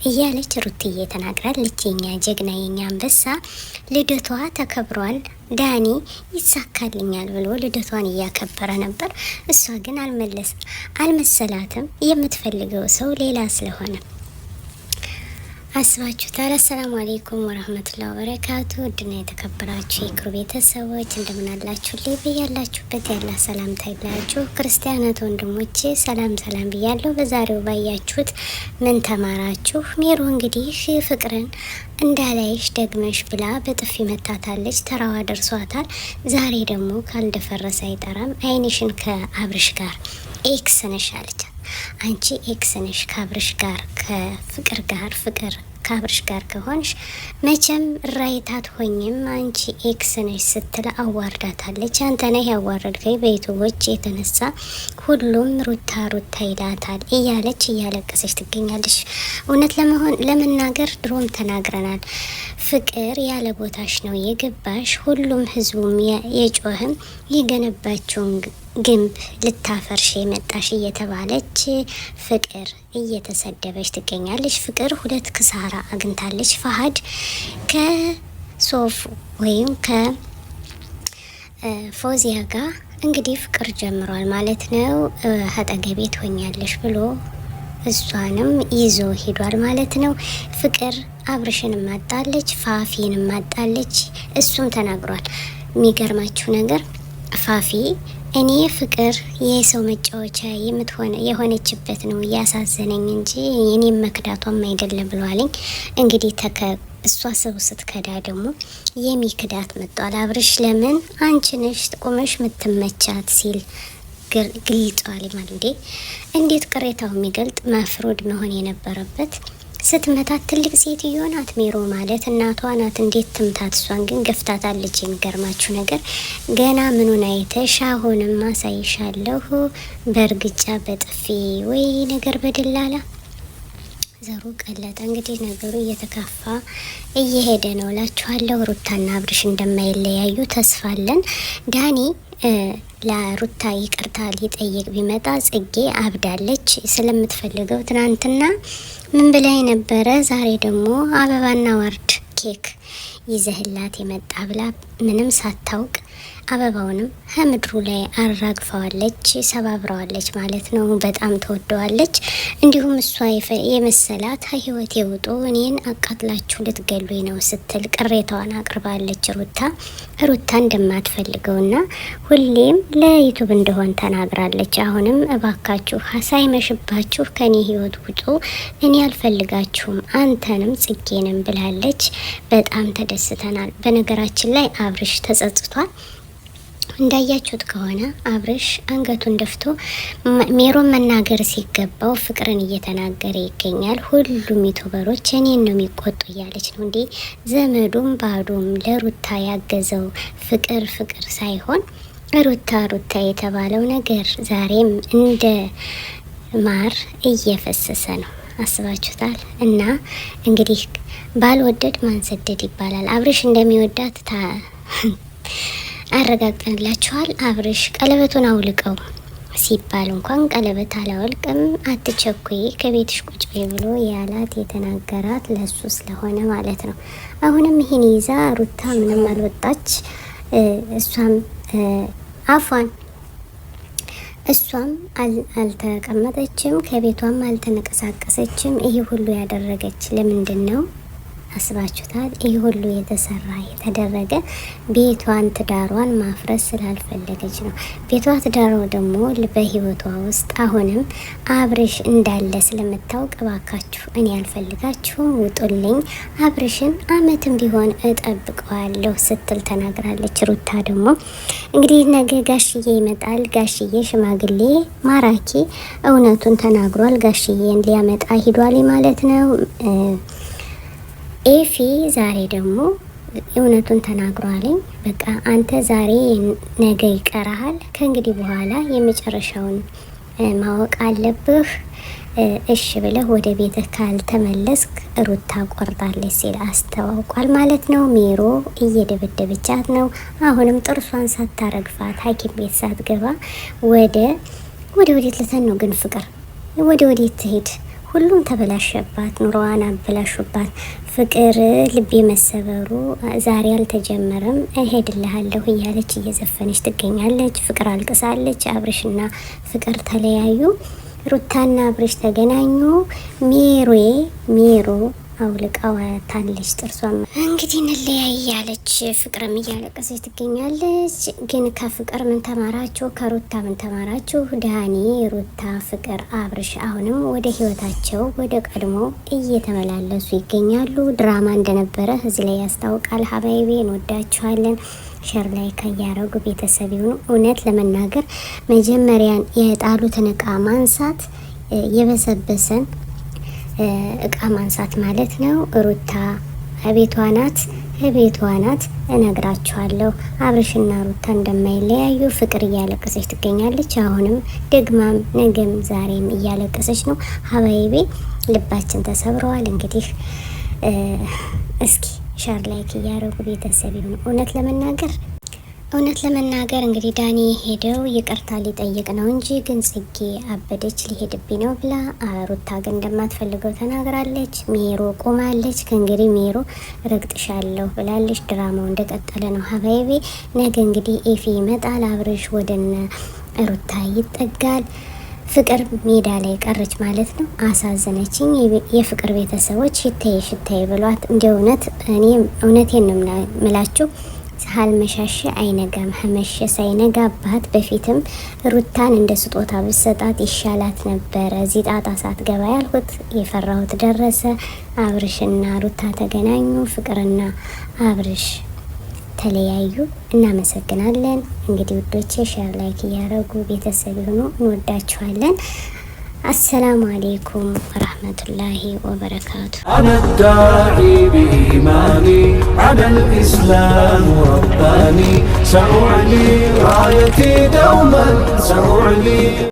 እያለች ሩትዬ ተናግራለች። የኛ ጀግና የኛ አንበሳ ልደቷ ተከብሯል። ዳኒ ይሳካልኛል ብሎ ልደቷን እያከበረ ነበር። እሷ ግን አልመለስ አልመሰላትም። የምትፈልገው ሰው ሌላ ስለሆነ አስባችሁታል። አሰላሙ አሌይኩም ወረህመቱላሂ ወበረካቱ። ውድና የተከበራችሁ የክሩ ቤተሰቦች እንደምን አላችሁ? በያላችሁበት ያለ ሰላምታ ይላችሁ። ክርስቲያናት ወንድሞቼ ሰላም ሰላም ብያለሁ። በዛሬው ባያችሁት ምን ተማራችሁ? ሜሮ እንግዲህ ፍቅርን እንዳላይሽ ደግመሽ ብላ በጥፊ መታታለች። ተራዋ ደርሷታል። ዛሬ ደግሞ ካልደፈረሰ አይጠራም። አይንሽን ከአብርሽ ጋር ex ነሽ አለቻት። አንቺ ex ነሽ ከአብርሽ ጋር ከፍቅር ጋር ፍቅር ከአብርሽ ጋር ከሆንሽ መቼም right አትሆኝም አንቺ ex ነሽ ስትል አዋርዳታለች። አንተ ነህ ያዋረድከኝ በዩቱቦች የተነሳ ሁሉም ሩታ ሩታ ይላታል እያለች እያለቀሰች ትገኛለች። እውነት ለመሆን ለመናገር ድሮም ተናግረናል። ፍቅር ያለ ቦታሽ ነው የገባሽ። ሁሉም ህዝቡም የጮህም የገነባቸውን ግንብ ልታፈርሽ የመጣሽ እየተባለች ፍቅር እየተሰደበች ትገኛለች። ፍቅር ሁለት ክሳራ አግኝታለች። ፈሀድ ከሶፍ ወይም ከፎዚያ ጋር እንግዲህ ፍቅር ጀምሯል ማለት ነው። አጠገቤ ትሆኛለሽ ብሎ እሷንም ይዞ ሄዷል ማለት ነው። ፍቅር አብርሽን ማጣለች፣ ፋፊን ማጣለች። እሱም ተናግሯል። የሚገርማችሁ ነገር ፋፊ እኔ ፍቅር የሰው መጫወቻ የምትሆነ የሆነችበት ነው እያሳዘነኝ እንጂ የኔም መክዳቷም አይደለም ብሏልኝ። እንግዲህ እሷ ሰው ስትከዳ ደግሞ የሚክዳት መጧል። አብርሽ ለምን አንቺ ነሽ ቁመሽ ምትመቻት ሲል ግልጧል። እንዴ እንዴት ቅሬታው የሚገልጥ መፍሮድ መሆን የነበረበት ስትመታት ትልቅ ሴትዮ ናት ሜሮ ማለት እናቷ ናት። እንዴት ትምታት? እሷን ግን ገፍታታለች። የሚገርማችሁ ነገር ገና ምኑን አይተሽ አሁንም አሳይሻለሁ፣ በእርግጫ በጥፊ ወይ ነገር በደላላ ዘሩ ቀለጠ። እንግዲህ ነገሩ እየተካፋ እየሄደ ነው እላችኋለሁ። ሩታና አብርሽ እንደማይለያዩ ተስፋ አለን። ዳኒ ለሩታ ይቅርታ ሊጠይቅ ቢመጣ ጽጌ አብዳለች። ስለምትፈልገው ትናንትና ምን ብላይ ነበረ? ዛሬ ደግሞ አበባና ወርድ ኬክ ይዘህላት የመጣ ብላ ምንም ሳታውቅ አበባውንም ከምድሩ ላይ አራግፈዋለች፣ ሰባብረዋለች ማለት ነው። በጣም ተወደዋለች። እንዲሁም እሷ የመሰላት ህይወት የውጡ እኔን አቃጥላችሁ ልትገሉኝ ነው ስትል ቅሬታዋን አቅርባለች። ሩታ ሩታ እንደማትፈልገውና ሁሌም ለዩቱብ እንደሆን ተናግራለች። አሁንም እባካችሁ ሳይመሽባችሁ ከኔ ህይወት ውጡ፣ እኔ አልፈልጋችሁም፣ አንተንም ጽጌንም ብላለች። በጣም ተደስተናል። በነገራችን ላይ አብርሽ ተጸጽቷል። እንዳያችሁት ከሆነ አብርሽ አንገቱን ደፍቶ ሜሮን መናገር ሲገባው ፍቅርን እየተናገረ ይገኛል። ሁሉም ዩቱበሮች እኔን ነው የሚቆጡ እያለች ነው እንዴ! ዘመዱም ባዶም ለሩታ ያገዘው ፍቅር ፍቅር ሳይሆን ሩታ ሩታ የተባለው ነገር ዛሬም እንደ ማር እየፈሰሰ ነው። አስባችሁታል? እና እንግዲህ ባልወደድ ማንሰደድ ይባላል። አብርሽ እንደሚወዳት አረጋግጠንላችኋል። አብርሽ ቀለበቱን አውልቀው ሲባል እንኳን ቀለበት አላወልቅም አትቸኩይ፣ ከቤትሽ ቁጭ በይ ብሎ ያላት የተናገራት ለሱ ስለሆነ ማለት ነው። አሁንም ይህን ይዛ ሩታ ምንም አልወጣች። እሷም አፏን እሷም አልተቀመጠችም፣ ከቤቷም አልተንቀሳቀሰችም። ይህ ሁሉ ያደረገች ለምንድን ነው? አስባችሁታል? ይህ ሁሉ የተሰራ የተደረገ ቤቷን ትዳሯን ማፍረስ ስላልፈለገች ነው። ቤቷ ትዳሯ ደግሞ በህይወቷ ውስጥ አሁንም አብርሽ እንዳለ ስለምታውቅ እባካችሁ እኔ አልፈልጋችሁም፣ ውጡልኝ፣ አብርሽን አመትም ቢሆን እጠብቀዋለሁ ስትል ተናግራለች። ሩታ ደግሞ እንግዲህ ነገ ጋሽዬ ይመጣል። ጋሽዬ ሽማግሌ ማራኪ እውነቱን ተናግሯል። ጋሽዬን ሊያመጣ ሂዷል ማለት ነው። ኤፊ ዛሬ ደግሞ እውነቱን ተናግሯልኝ። በቃ አንተ ዛሬ ነገ ይቀርሃል። ከእንግዲህ በኋላ የመጨረሻውን ማወቅ አለብህ። እሺ ብለህ ወደ ቤትህ ካልተመለስክ ሩታ ቆርጣለች ሲል አስተዋውቋል ማለት ነው። ሜሮ እየደበደበቻት ነው። አሁንም ጥርሷን ሳታረግፋት ሐኪም ቤት ሳትገባ ወደ ወደ ወዴት ልተን ነው ግን ፍቅር ወደ ወዴት ትሄድ? ሁሉም ተበላሸባት፣ ኑሮዋን አበላሹባት። ፍቅር ልቤ መሰበሩ ዛሬ አልተጀመረም እሄድልሃለሁ እያለች እየዘፈነች ትገኛለች። ፍቅር አልቅሳለች። አብርሽና ፍቅር ተለያዩ። ሩታና አብርሽ ተገናኙ። ሜሮዬ ሜሮ አውልቃዋታለች ጥርሷን። እንግዲህ እንለያይ እያለች ፍቅርም እያለቀሰች ትገኛለች። ግን ከፍቅር ምን ተማራችሁ? ከሩታ ምን ተማራችሁ? ዳኒ፣ ሩታ፣ ፍቅር፣ አብርሽ አሁንም ወደ ህይወታቸው ወደ ቀድሞ እየተመላለሱ ይገኛሉ። ድራማ እንደነበረ እዚህ ላይ ያስታውቃል። حبايبي እንወዳችኋለን። share like እያረጉ ቤተሰብ ይሁኑ። እውነት ለመናገር መጀመሪያን የጣሉትን እቃ ማንሳት የበሰበሰን እቃ ማንሳት ማለት ነው። ሩታ ቤቷ ናት፣ ቤቷ ናት። እነግራችኋለሁ አብርሽና ሩታ እንደማይለያዩ ፍቅር እያለቀሰች ትገኛለች። አሁንም ደግማም ነገም ዛሬም እያለቀሰች ነው። حبايبي ልባችን ተሰብረዋል። እንግዲህ እስኪ share like እያደረጉ ቤተሰብ ይሁኑ። እውነት ለመናገር እንግዲህ ዳኒ ሄደው ይቅርታ ሊጠይቅ ነው እንጂ ግን ጽጌ አበደች ሊሄድብኝ ነው ብላ ሩታ ግን እንደማትፈልገው ተናግራለች። ሜሮ ቆማለች። ከእንግዲህ ሜሮ ረግጥሻለሁ ብላለች። ድራማው እንደቀጠለ ነው حبايبي። ነገ እንግዲህ ኤፊ ይመጣል። አብርሽ ወደነ ሩታ ይጠጋል። ፍቅር ሜዳ ላይ ቀረች ማለት ነው። አሳዘነችኝ። የፍቅር ቤተሰቦች ሽታዬ ሽታዬ ብሏት እንደ እውነት እኔ እውነቴን ነው የምላችሁ ሳልመሻሸ አይነጋም። ከመሸ ሳይነጋባት በፊትም ሩታን እንደ ስጦታ ብሰጣት ይሻላት ነበረ። እዚህ ጣጣ ሳትገባ ያልኩት የፈራሁት ደረሰ። አብርሽና ሩታ ተገናኙ። ፍቅርና አብርሽ ተለያዩ። እናመሰግናለን። እንግዲህ ውዶቼ share like እያደረጉ ቤተሰብ ይሁኑ። እንወዳችኋለን። السلام عليكم ورحمة الله وبركاته። أنا الداعي بإيماني على الإسلام رباني سأعلي رايتي دوما سأعلي.